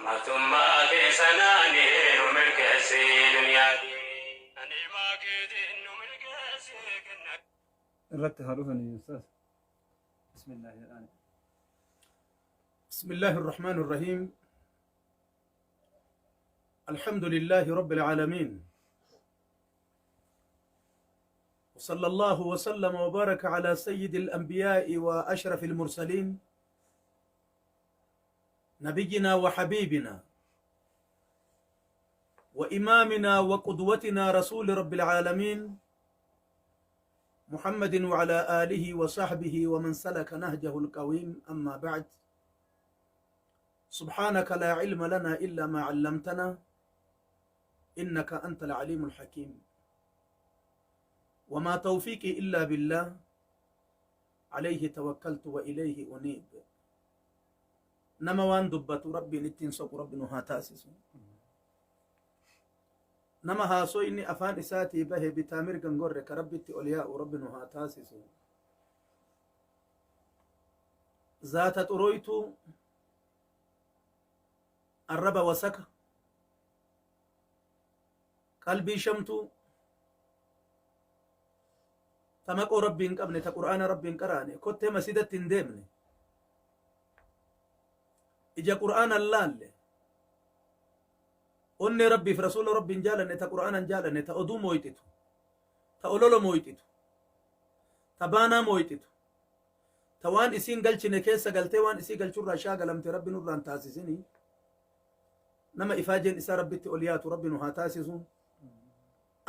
Rahmatummaa kee sanaani nu milkeessi duniyaati. Ni'maa keetiin nu milkeessi kenna. Irratti haa dhufanii ustaaz. Bismillah jedhaani. بسم الله الرحمن الرحيم الحمد لله رب العالمين وصلى الله وسلم وبارك على سيد الأنبياء وأشرف المرسلين نبينا وحبيبنا وإمامنا وقدوتنا رسول رب العالمين محمد وعلى آله وصحبه ومن سلك نهجه القويم. أما بعد، سبحانك لا علم لنا إلا ما علمتنا إنك أنت العليم الحكيم، وما توفيقي إلا بالله، عليه توكلت وإليه أنيب. Nama waan dubbatu Rabbiin ittiin soqu Rabbi nu haa taasisu. Nama haasoo inni afaan isaatii bahe bitaa mirgan gorre ka Rabbitti ol yaa'u Rabbi nu haa taasisu. Zaata xuroytuu, arraba wasaka, qalbii shamtuu, ta maqoo Rabbii hin qabne, ta Qur'aana Rabbii hin qaraane, kottee masidatti hin deemne, ija Qur'aana hin laalle, onnee Rabbiif Rasuula Rabbii hin jaalanne, ta Qur'aana hin jaalanne, ta oduu mooyxitu, ta olola mooyxitu, ta baanaa mooyxitu, ta waan isiin galchine keessa galtee waan isii galchurraa shaagalamte Rabbi nurraa hin taasisini. Nama ifaajeen isaa Rabbitti ol yaatu Rabbi nu haa taasisu.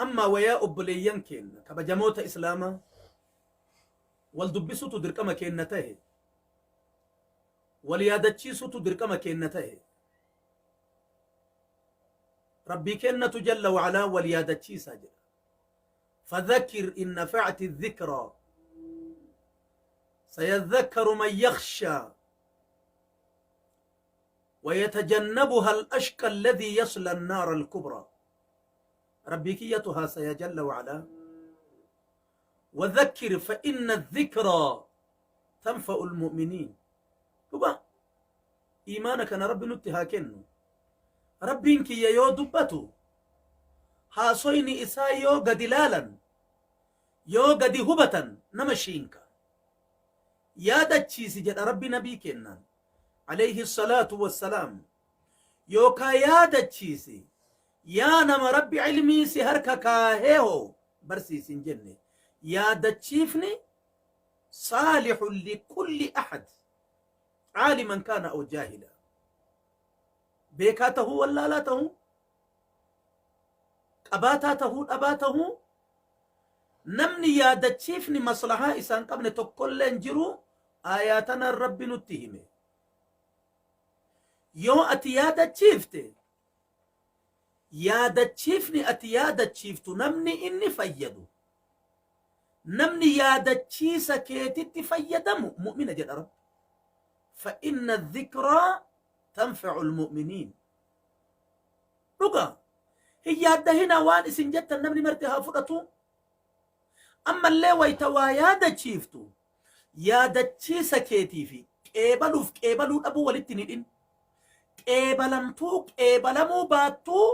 Amma wayaa obboleeyyan keenna kabajamoota Islaamaa, wal dubbisutu dirqama keenna tahe, wal yaadachiisutu dirqama keenna tahe. Rabbii kennatu jalla wacalaa wal yaadachiisaa jedha. فذكر إن نفعت الذكرى سيذكر من يخشى ويتجنبها الأشقى الذي يصلى النار الكبرى. ربي كيتها سيا جل وعلا: وذكر فإن الذكرى تنفع المؤمنين. Duba iimaana kana Rabbi nutti haa kennu. Rabbiin kiyya yoo dubbatu, haasoyni isaa yoo gadi laalan, yoo gadi hubatan, nama shiinka. Yaadachiisi jedha Rabbi nabii kennaan alayhi salaatu wassalaam, yookaa yaadachiisi yaa nama Rabbi ilmii si harka kaahee hoo barsiisin jenne. Yaadachiifni saalihun likulli ahad, caaliman kaana aw jaahila, beekaa tahuu, wallaalaa tahuu, qabaataa tahuu, dhabaa tahuu, namni yaadachiifni maslahaa isaan qabne tokkollee hin jiru. Aayaa tanaan Rabbi nutti hime. Yoo ati yaadachiifte, yaadachiifni ati yaadachiiftu namni inni fayyadu, namni yaadachiisa keetitti fayyadamu mu'mina jedha Rabbi. فإن الذكرى تنفع المؤمنين. Dhuga hin yaaddahina, waan isin jettan namni marti haa fudhatu. Ammallee wayta waa yaadachiiftu, yaadachiisa keetii fi qeebaluuf qeebaluu dhabuu walitti hin hidhin. Qeebalamtuu qeebalamuu baattuu,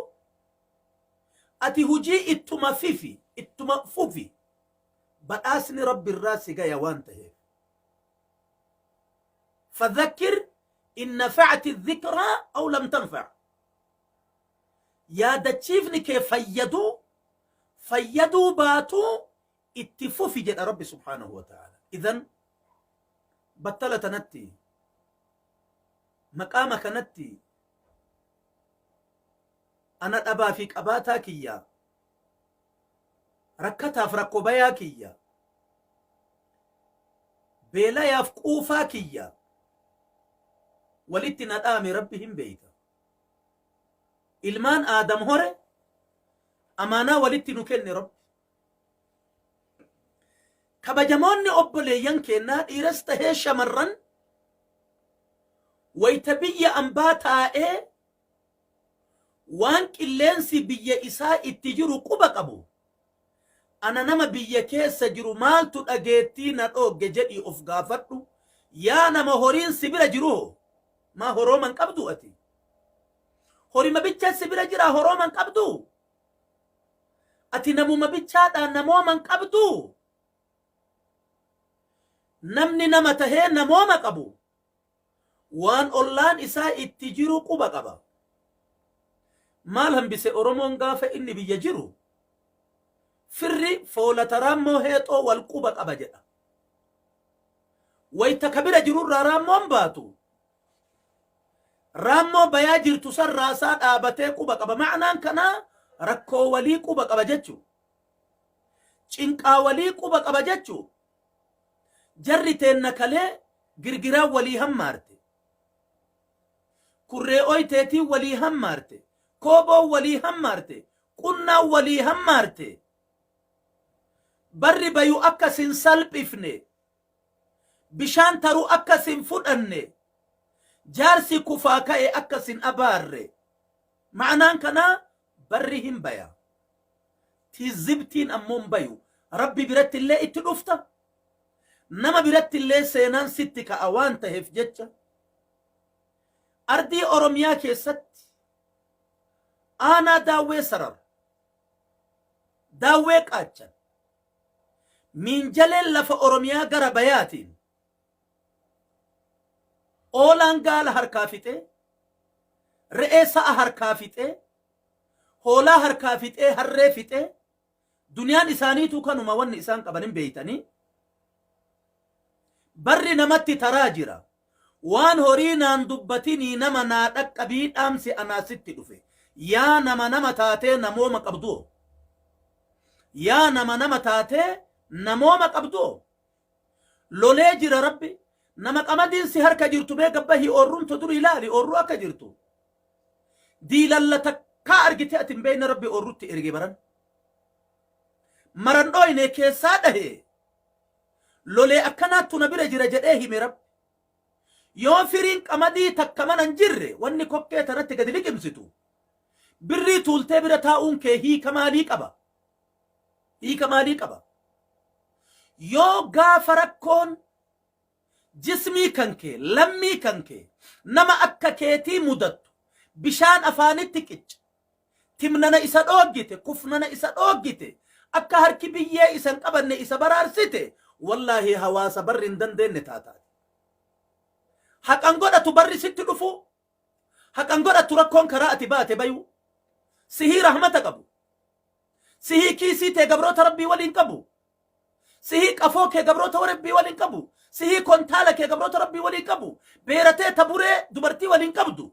ati hujii ittuma fifi, ittuma fufi. Badhaasni Rabbi irraa si gaya waan ta'eef. فذكر إن نفعت الذكرى أو لم تنفع. Yaadachiifni kee fayyaduu fayyaduu baatuu, itti fufi jedha Rabbi subhaanahu wa ta'ala. Idan battala tanatti, maqaama kanatti, ana dhabaa fi qabaataa kiyya, rakkataaf rakko bayaa kiyya, beelayaaf quufaa kiyya walitti na dhaame Rabbi hin beeyta. Ilmaan Aadam hore amaanaa walitti nu kenne Rabbi. Kabajamoonni obboleeyyan keennaa, dhiiras tahee shamarran, wayta biyya ambaa taa'ee waan qilleensi biyya isaa itti jiru quba qabu, ana nama biyya keessa jiru maaltu dhageettii na dhoogge jedhii of gaafadhu. Yaa nama horiin si bira jiru hoo, maa horooman qabdu ati? Horima bicha si bira jira, horooman qabdu. Ati namuma bichaadha, namooman qabdu. Namni nama tahee namooma qabu waan ollaan isaa itti jiru quba qaba. Maal hambise Oromoon gaafa inni biyya jiru? Firri foolata raammoo heexoo wal quba qaba jedha. Wayta ka bira jirurraa raammoon baatu, raammoo bayaa jirtu san raasaa dhaabatee quba qaba. Ma'anaan kanaa rakkoo walii quba qaba jechuu, cinqaa walii quba qaba jechuu. Jarri teenna kalee girgiraan walii hammaarte, kurree oyteetiin walii hammaarte, kooboon walii hammaarte, qunnaan walii hammaarte. Barri bayu akka sin salphifne, bishaan taru akka sin fudhanne, jaarsi kufaa ka'e akka sin abaarre. Ma'anaan kanaa barri hin baya, tizibtiin ammoo hin bayu. Rabbi biratti illee itti dhufta, nama biratti illee seenaan sitti ka'a. Waan taheef jecha, ardii Oromiyaa keessatti aanaa Daawwee Sarar, Daawwee Qaachan, miinjaleen lafa Oromiyaa gara bayaatiin oolaan gaala harkaa fixee, re'ee sa'a harkaa fixee, hoolaa harkaa fixee, harree fixee, duniyaan isaaniitu kanuma. Wanni isaan qaban hin beeytanii. Barri namatti taraa jira. Waan horii naan dubbatinii, nama naa dhaqqabii, dhaamsi anaa sitti dhufe. Yaa nama nama taatee namooma qabdu, yaa nama nama taatee namooma qabdu, lolee jira Rabbi. Nama qamadiin si harka jirtu mee gabbahii oorrumtu dur ilaali. Oorruu akka jirtu diilalla takkaa argite ati hin beekne. Rabbi oorrutti erge baran maran dhoyne keessaa dhahe. Lolee akkanaattu na bira jira jedhee hime Rabbi. Yoo firiin qamadii takka mana hin jirre, wanni kokkee tanatti gadi liqimsitu, birrii tuultee bira taa'uun kee hiika maalii qaba? Hiika maalii qaba? Yoo gaafa rakkoon jismii kan kee, lammii kan kee, nama akka keetii mudattu, bishaan afaanitti qicca, timnana isa dhooggite, kufnana isa dhooggite, akka harki biyyee isa hin qabanne isa baraarsite, wallaahi hawaasa barri hin dandeenye taataati. Haqan godhatu barri sitti dhufu, haqan godhatu rakkoon karaa ati baate bayu. Sihii rahmata qabu, sihii kiisii tee gabroota Rabbii waliin qabu, sihii qafoo kee gabroota Rabbii waliin qabu, sihii kontaala kee gabroota Rabbii waliin qabu, beeratee taburee dubartii waliin qabdu,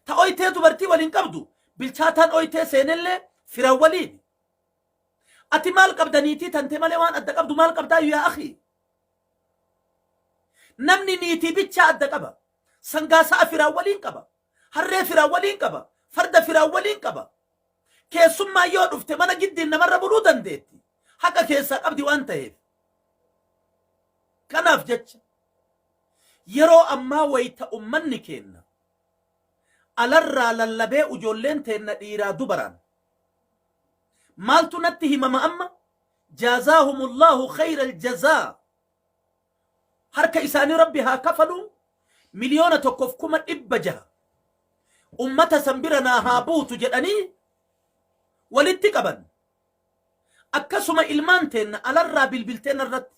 ta oytee dubartii waliin qabdu, bilchaataan oytee seenellee firan waliin. Ati maal qabda? Niitii tante malee waan adda qabdu maal qabdaayu? Yaa akhi, namni niitii bichaa adda qaba. Sangaa sa'a firaan waliin qaba, harree firaan waliin qaba, farda firaan waliin qaba. Keessummaa yoo dhufte mana giddiin namarra buluu dandeetti, haqa keessaa qabdi waan ta'eef. Kanaaf jecha, yeroo ammaa wayita ummanni keenna alarraa lallabee, ijoolleen teenna dhiiraa dubaraan maaltu natti himama amma? Jaazaahumullahu khayra aljazaa, harka isaanii Rabbi haa kafalu. 1,600,000 ummata san bira naa haa buutu jedhanii walitti qaban. Akkasuma ilmaan teenna alarraa bilbilteen irratti,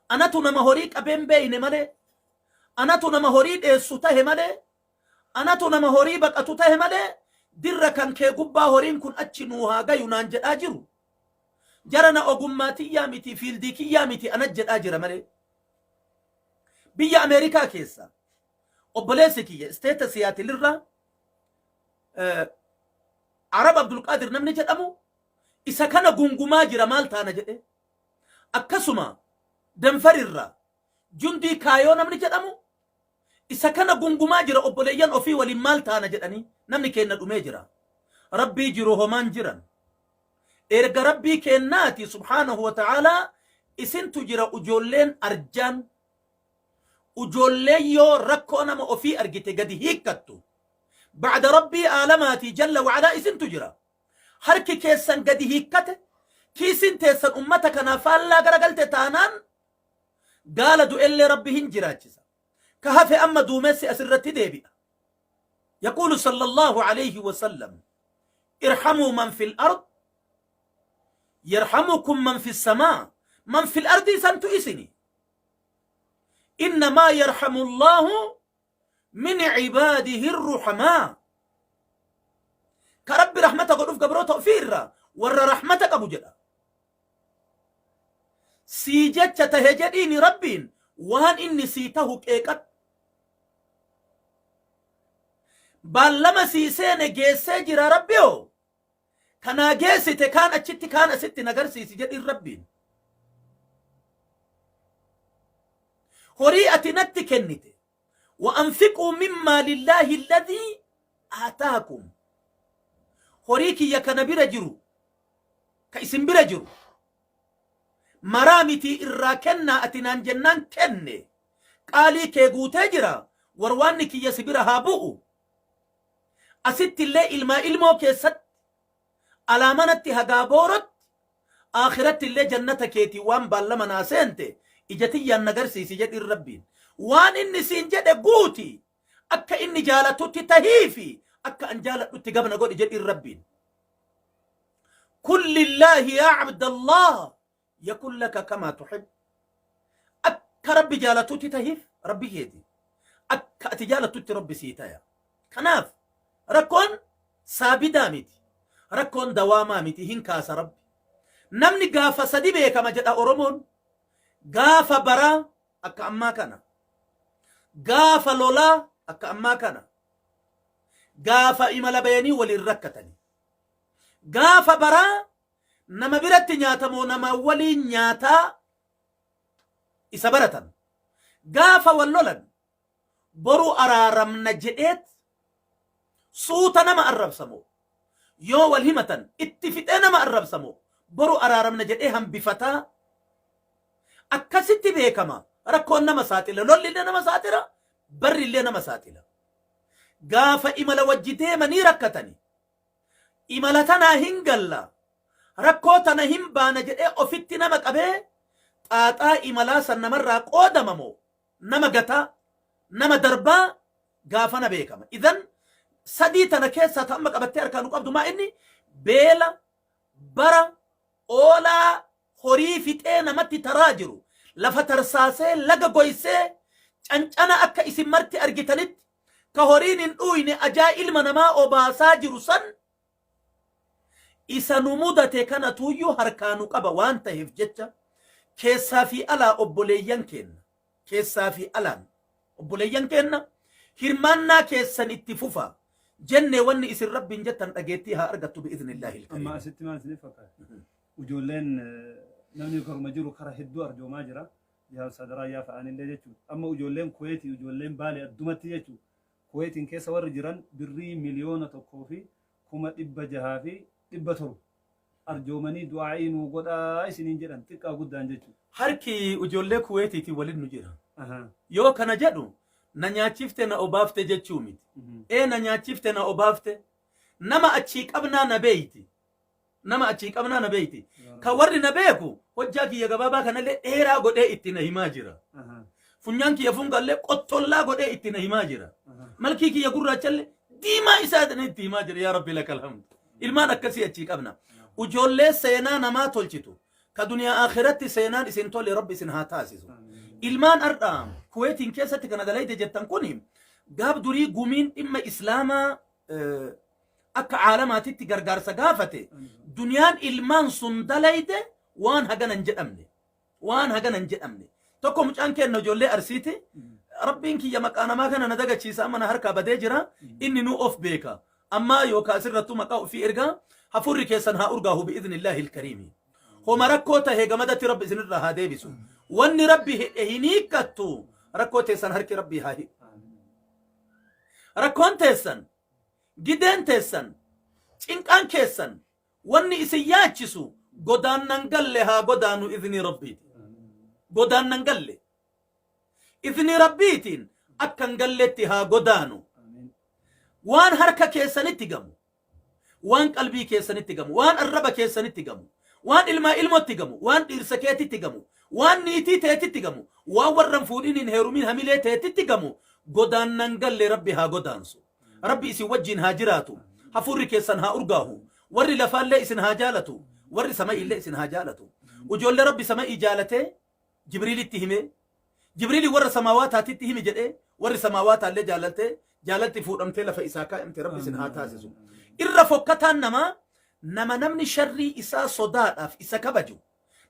anatu nama horii qabeen beeyne malee, anatu nama horii dheessu tahe malee, anatu nama horii baqatu tahe malee, dirra kan kee gubbaa horiin kun achi nuu haa gayu naan jedhaa jiru. Jara na ogummaa tiyyaa miti, fiildii kiyyaa miti, ana jedhaa jira malee. Biyya Ameerikaa keessa obboleessi kiyya isteeta Siyaatilirraa Arab Abdulqaadir namni jedhamu isa kana gungumaa jira, maal taana jedhe. Akkasuma Denverirraa Jundii Kaayoo namni jedhamu isa kana gungumaa jira, obboleeyyan ofii waliin maal taana jedhanii. Namni keenna dhumee jira. Rabbii jiru homaan jiran. Erga Rabbii keennaati subhaanahu wa ta'aalaa isintu jira. Ijoolleen arjaan, ijoolleen yoo rakkoo nama ofii argite gadi hiikkattu, ba'da Rabbii aalamaatii jalla wa'alaa isintu jira. Harki keessan gadi hiikkate, kiisin teessan ummata kanaa faallaa garagalte taanaan, gaala du'ellee Rabbi hin jiraachisa. Ka hafe amma duumessi asirratti deebi'a. يقول صلى الله عليه وسلم ارحموا من في الأرض يرحمكم من في السماء. من في الأرض سنتو إسني. إنما يرحم الله من عباده الرحماء. كرب رحمتك قدوف قبروته فيرا ور رحمتك أبو جدا سيجت تهجديني ربين وان إني سيته كيكت بلما سيسين جيسي جرا ربيو كنا جيسي تكان أتشتي كان أستي نغر سيسي جدي ربين هوري أتنتي كنتي وأنفقوا مما لله الذي آتاكم. هوريكي يا كان بيرجرو كاسم بيرجرو مرامتي إراكنا أتنان جنان كني قالي كيغو تجرا وروانك يسبرها هابو أست الله إلما إلمو كيست على منتي هقابورت آخرت الله جنة كيتي وان بالما ناسنتي إجتي يا نغرسي سجد الربين وان إني سنجد قوتي أكا إني جالتو تتهيفي أكا أن جالتو تقبنا قول إجت الربين. كل الله يا عبد الله يكن لك كما تحب. أكا ربي جالتو تتهيف ربي هيدي أكا أتجالتو تربي سيتايا. كناف ركون سابدامتي ركون دوامامتي هنكاس ربي. نمني قافة سدي بيكا مجد أورمون قافة برا أكا أما كان قافة لولا أكا أما كان قافة إمالا بياني وللركتني قافة برا نما برت نياتمو نما ولي نياتا إسابرة قافة واللولا برو أرارم نجئت صوت نما الرب سمو يو والهمة اتفتنا ما الرب سمو برو أرارم نجئهم بفتا أكست بيكما ركون نما ساتلا لولي نما ساتلا بر اللي نما ساتلا قافة إملا وجدي مني ركتني إملتنا هنجلا ركوتنا همبانا جئ أفتنا مكأبه تاتا إملا سنمر قودممو نما جتا نما دربا قافنا بيكما. إذن سديتنا كيسة تأمك أبتي أركانو قبضو ما إني بيلا برا أولا خريفتين متي تراجرو لفترساسي لغا قويسي أنا أكا اسم مرتي أرجتنت كهورين إنوين أجا إلما نما أوباسا جرسن إسا نمودة كان تويو هركانو قبا وانت هفجتش كيسا في ألا أبوليين كين كيسا في ألا أبوليين كين هرمانا كيسا اتفوفا جنة وني إسر رب جتن أجيتيها أرجت بإذن الله الكريم. أما ست ما سنفك وجولين نمني كرم جرو كره الدور جو ماجرا يا صدرا يا فان اللي جتو. أما وجولين كويتي وجولين بالي الدمتي جتو كويتين كيس ور جيران بري مليون تكوفي كم إبا جهافي إبا ترو أرجومني دعائين وقد آيسين جيران تلك أقول دان جتو. هركي وجولين كويتي تولد نجيران. يو كان جدو نانياتشيفته na obaafte jechuu miti. Ee na nyaachifte na obaafte nama achii qabnaa na beeyti. Nama achii qabnaa na beeyti. Ka warri na beeku hojjaa kiyya gabaabaa kanallee dheeraa godhee itti na himaa jira. Funyaan kiyya fungallee qottollaa godhee itti na himaa jira. Malkii kiyya gurraachallee diimaa isaa itti himaa jira. Yaa Rabbi lakal hamd. Ilmaan akkasii achii qabna. Ijoollee seenaa namaa tolchitu. Ka duniyaa akhiratti seenaan isin tole Rabbi isin haa taasisu. Ilmaan ardaa Kuwaitiin keessatti kana dalayte jettan kuni gaaf durii gumiin dhimma islaamaa akka caalamaatitti gargaarsa gaafate duniyaan ilmaan sun dalayte waan hagana hin jedhamne waan hagana hin jedhamne tokko mucaan kenna ijoollee arsiiti rabbiin kiyya maqaa namaa kana na dagachiisa amma na harkaa badee jira inni nu of beeka amma yookaan asirrattuu maqaa ofii ergaa hafuurri keessan haa urgaahu bi'iznillaahi ilkariimi homa rakkoo tahee gamadatti rabbi isinirraa haa deebisu wanni rabbi hidhe hin hiikkattu rakkoo teessan harki rabbii haa hiiku rakkoon teessan gideen teessan cinqaan keessan wanni isin yaachisu godaannan galle haa godaanu iznii rabbiiti godaannan galle iznii rabbiitiin akkan galletti haa godaanu waan harka keessanitti gamu waan qalbii keessanitti gamu waan arraba keessanitti gamu waan ilmaa ilmotti gamu waan dhiirsa keetitti gamu waan niitii teetitti gamu waan warran fuudhin hin heerumin hamilee teetitti gamu godaannan galle rabbi haa godaansu. Rabbi isin wajjiin haa jiraatu. Hafuurri keessan haa urgaahu. Warri lafaallee isin haa jaalatu. Warri sama'iillee isin haa jaalatu. Ujoollee Rabbi sama'ii jaalatee Jibriilitti himee, Jibriili warra samaawaataatitti himi jedhee, warri samaawaataallee jaalaltee, jaalalti fuudhamtee lafa isaa kaayamte Rabbi isin haa taasisu. Irra fokkataan namaa nama namni sharrii isaa sodaadhaaf isa kabaju.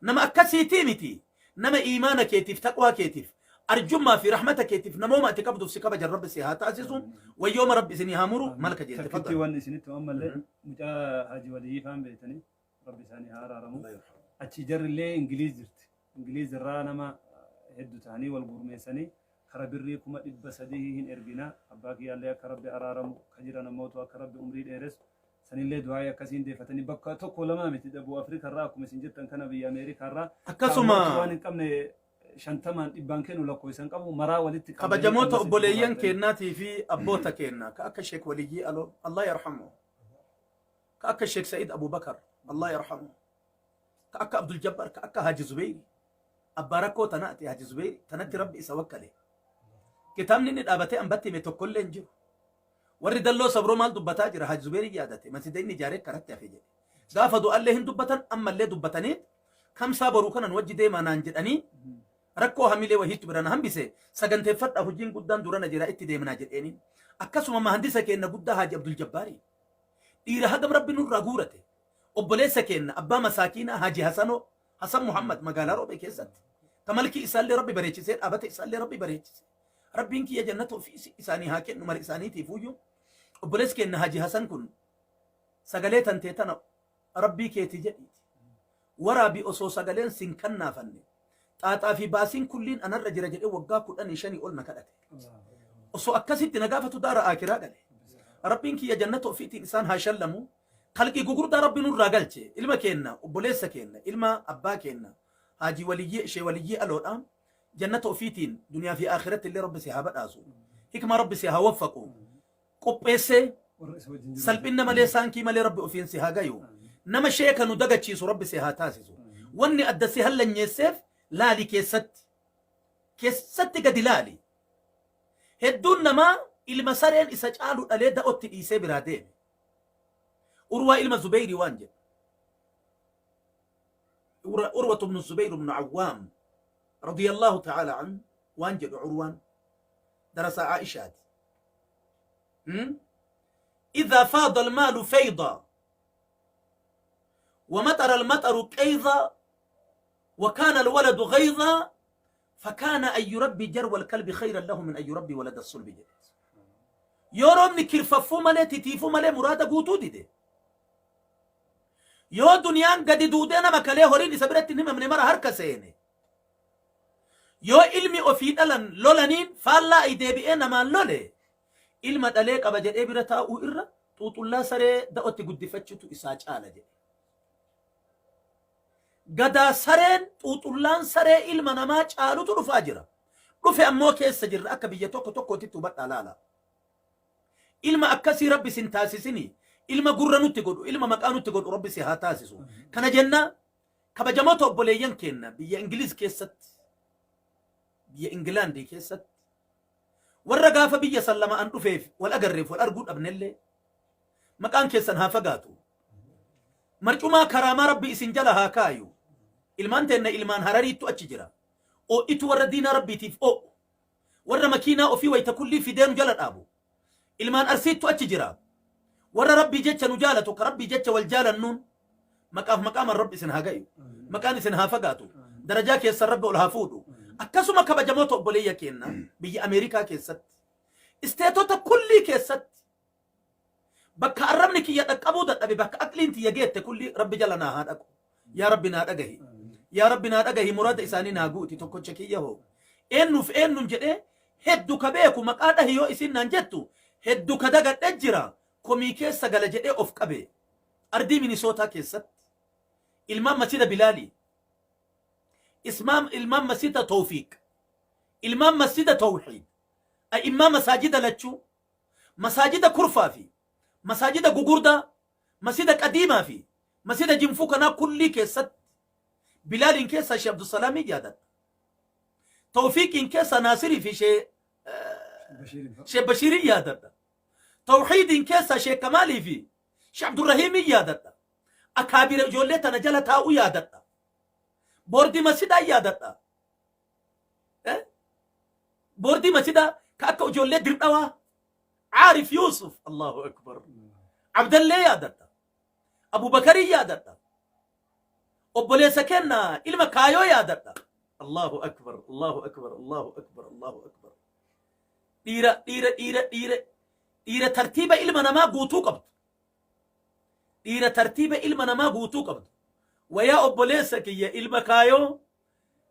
Nama akkasiitii miti. Nama iimaana keetiif, taqwaa keetiif, arjummaa fi rahmata keetiif namooma ati qabduuf si kabajan Rabbi si haa taasisu. Wayyooma Rabbi isinii haa muru maal kajeelte Takkitti fadhal. wanni isinitti ammallee mucaa Haji Waliyyii faan beektanii Rabbi isaanii haa araaramu. Achi jarrillee Ingiliiz jirti. Ingiliiz irraa nama hedduu ta'anii wal gurmeessanii kara birrii 300,000 hin ergina. Abbaa kiyyaallee akka Rabbi araaramu, ka jiran ammootu akka Rabbi umrii dheeressu. Sanillee du'aa'ii akkasiin deeffatanii bakka tokko lamaa miti dhabuu Afrikaa irraa akkuma isin jettan kana biyya Ameerikaa irraa. Akkasuma waan hin qabne 50n 100n kennu lakkoofsa hin qabu maraa walitti qabanii kabajamoota ammas itti obboleeyyan gurguranii. keennaatii fi abboota keenna ka akka Sheek Waliyyii Aloo Allah yarhamu, ka akka Sheek Sa'id Abubakar Allah yarhamu, ka akka Abdul Jabbar, ka akka Haji Zubeyri abbaa rakkoo tanaati. Haji Zubeyri tanatti Rabbi isa wakkale. Kitaabni inni dhaabatee ambatti hime tokkollee hin jiru. Warri dalloo sabroo maal dubbataa jira? Haji Zubeyri yaadate masjida inni ijaaree karatti hafe jedhe. Gaafa du'allee hin dubbatan, ammallee dubbatanii kamsaa boruu kanan wajji deemaa naan jedhanii rakkoo hamilee wahiitu bira na hambise. Saganteeffadha, hojiin guddaan durana jira, itti deemnaa jedheeni. Akkasuma mahandisa keenna guddaa Haji Abdul Jabbaari, dhiira hagam Rabbi nurraa guurate. Obboleessa keenna abbaa masaakiinaa Haji Hasanoo Hasan Muhammad magaalaa Roobee keessatti ka malkii isaallee Rabbi bareechisee, dhaabata isaallee Rabbi bareechise. Rabbiin kiyya jannata ofii isaanii haa kennu mara isaaniitiif uyyuu. Obboleessi keenna Haji Hasan kun sagalee tantee tana Rabbii keeti jedhiiti waraabi, osoo sagaleen sin kannaafanne xaaxaa fi baasiin kulliin anarra jira jedhee waggaa 15 ol na kadhate. Osoo akkasitti na gaafatu daara aakiraa gale. Rabbiin kiyya jannata ofiitiin isaan haa shallamu. Kalqii gugurdaa Rabbi nurraa galche. Ilma keenna, obboleessa keenna, ilma abbaa keenna Haajii Waliyyee, ishee Waliyyee Aloodha, jannata ofiitiin duniyaa fi akhiratti illee Rabbi si haa badhaasu. Hikmaa Rabbi si haa waffaqu. Qopheessee Warra isa wajjin jiru. Salphinna malee, saankii malee Rabbi ofiin si haa gayu. Nama sheeka nu dagachiisu Rabbi si haa taasisu. Wanni adda si hallanyeesseef laali, keessatti keessatti gadi laali. Hedduun namaa ilma sareen isa caalu dhalee da'otti dhiisee biraa deeme. Urwaa ilma Zubeyrii waan jedhu. Urwatu ibnu Zubeyr ibnu Awwaam radiyallahu ta'ala an waan jedhu, Urwaan darasaa Aishaati. إذا فاض المال فيضا ومطر المطر قيضا وكان الولد غيظا، فكان أن يربي جرو الكلب خيرا له من أن يربي ولد الصلب jedhe. Yoo roobni kirfaffuu malee, titiifuu malee muraada guutuu dide, yoo duniyaan gadi duudee nama kalee horiin isa biratti hin himamne mara harka seene, yoo ilmi ofii dhalan lolaniin faallaa ay deebi'ee namaan lole, ilma dhalee qaba jedhee bira taa'uu irra xuuxullaa saree da'otti guddifachuutu isaa caala jedhe. Gadaa sareen, xuuxullaan saree ilma namaa caalutu dhufaa jira. Dhufe ammoo keessa jirra akka biyya tokko tokkootitti, hubadhaa laala. Ilma akkasii Rabbi sin taasisini. Ilma gurra nutti godhu, ilma maqaa nutti godhu Rabbi si haa taasisu. Kana jenna kabajamoota obboleeyyan keenna biyya Ingiliz keessatti, biyya Ingilaandii keessatti, warra gaafa biyya san lama an dhufeef wal agarreef wal arguu dhabnellee maqaan keessan haa fagaatu. Marcumaa karaamaa Rabbi isin jala haa kaayu. Ilmaan teenna ilmaan Harariittu achi jira. Oo'itu warra diinaa Rabbiitiif oo'u. Warra makiinaa ofii wayita kullii fidee nu jala dhaabu. Ilmaan Arsiittu achi jira. Warra Rabbii jecha nu jaalatu, ka Rabbii jecha wal jaalannuun maqaaf maqaaman Rabbi isin haa gayu. Maqaan isin haa fagaatu. Darajaa keessan Rabbi ol haa fuudhu. Akkasuma kabajamoota obboleeyya keenna biyya Ameerikaa keessatti, Isteetota kullii keessatti, bakka arrabni kiyya dhaqqabuu dadhabe, bakka aqliin tiyya geette kullii Rabbi jala naa haa dhaqu. Yaa Rabbi naa dhagahi. Yaa Rabbi naa dhagahi, muraada isaanii naa guuti. Tokkocha kiyya hoo. Eennuuf eennuun jedhee heddu ka beeku maqaa dhahi yoo isin naan jettu heddu ka dagadhe jira, komii keessa gala jedhee of qabe. Ardii Minisootaa keessatti ilmaan masjida Bilaalii, ilmaan masjida Tawfiiq, ilmaan masjida Tawxiid, a'immaa masaajida lachuu, masaajida Kurfaa fi masaajida gugurdaa, masjida qadiimaa fi masjida Jinfuu kanaa kullii keessatti Bilaaliin keessaa Shee Abdusalaamii yaadadha. Tawfiiqiin keessaa Naasirii fi Shee Bashiirin yaadadha. Tawhiidiin keessaa Sheek Kamaalii fi Sheek Abdurrahiimin yaadadha. Akaabira ijoollee tana jala taa'u yaadadha. Boordii masjidaa yaadadha. Eh? Boordii masjidaa ka akka ijoollee dirdhawaa Caarif Yuusuf Allahu Akbar. Abdallee yaadadha. Abubakarii yaadadha. Obboleessa kenna ilma kaayoo yaadadha. Allahu Akbar, Allahu Akbar, Allahu Akbar, Allahu Akbar. Dhiira dhiira dhiira dhiira dhiira tartiiba ilma namaa guutuu qabdu. Dhiira tartiiba ilma namaa guutuu qabdu. Wayaa obboleessa kiyya ilma kaayoo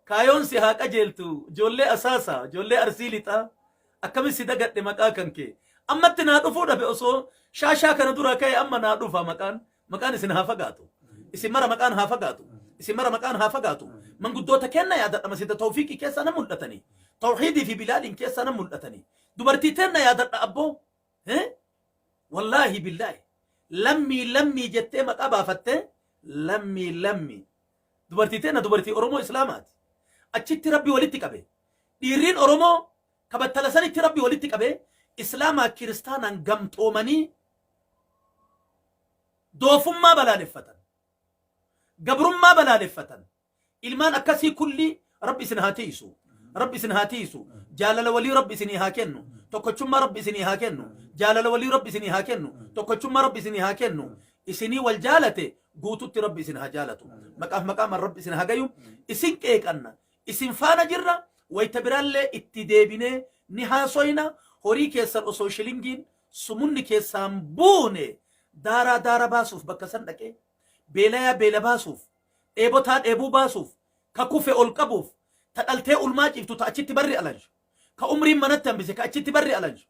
kaayoon si haa qajeeltu ijoollee asaasa ijoollee arsii lixaa akkamitti si dagadhe maqaa kan kee ammatti naa dhufuu dhabe osoo shaashaa kana dura ka'e amma naa dhufa maqaan maqaan isin haa fagaatu isin mara maqaan haa fagaatu isin mara maqaan haa fagaatu manguddoota kenna yaadadha masjida tawfiiqii keessaa nan mul'atanii tawhiidii fi bilaaliin keessaa nan mul'atanii dubartii teenna yaadadha abboo. Eh? Wallaahi billaahi. Lammii lammii jettee maqaa baafattee lammii lammii. Dubartii teenna dubartii Oromoo Islaamaati. Achitti Rabbi walitti qabe. Dhiirriin Oromoo ka battala sanitti Rabbi walitti qabe Islaamaa kiristaanaan gamtoomanii doofummaa balaaleffatan. Gabrummaa balaaleffatan. Ilmaan akkasii kulli Rabbi isin haa tiisu. Rabbi isin haa tiisu. Jaalala walii Rabbi isinii haa kennu. Tokkochummaa Rabbi isinii haa kennu. Jaalala walii Rabbi isinii haa kennu. Tokkochummaa Rabbi isinii haa kennu. Isinii wal jaalate guututti Rabbi isin haa jaalatu. Maqaaf maqaamaan Rabbi isin haa gayu. Isin qeeqanna. Isin faana jirra. Wayta biraallee itti deebinee ni haasoyna. Horii keessan osoo shilingiin sumunni keessaan buune daaraa daara baasuuf bakka san dhaqee beelayaa beela baasuuf dheebotaa dheebuu baasuuf, ka kufe ol qabuuf, ta dhaltee ulmaa ciiftu ta achitti barri alanshu, ka umriin manatti hambise ka achitti barri alanshu.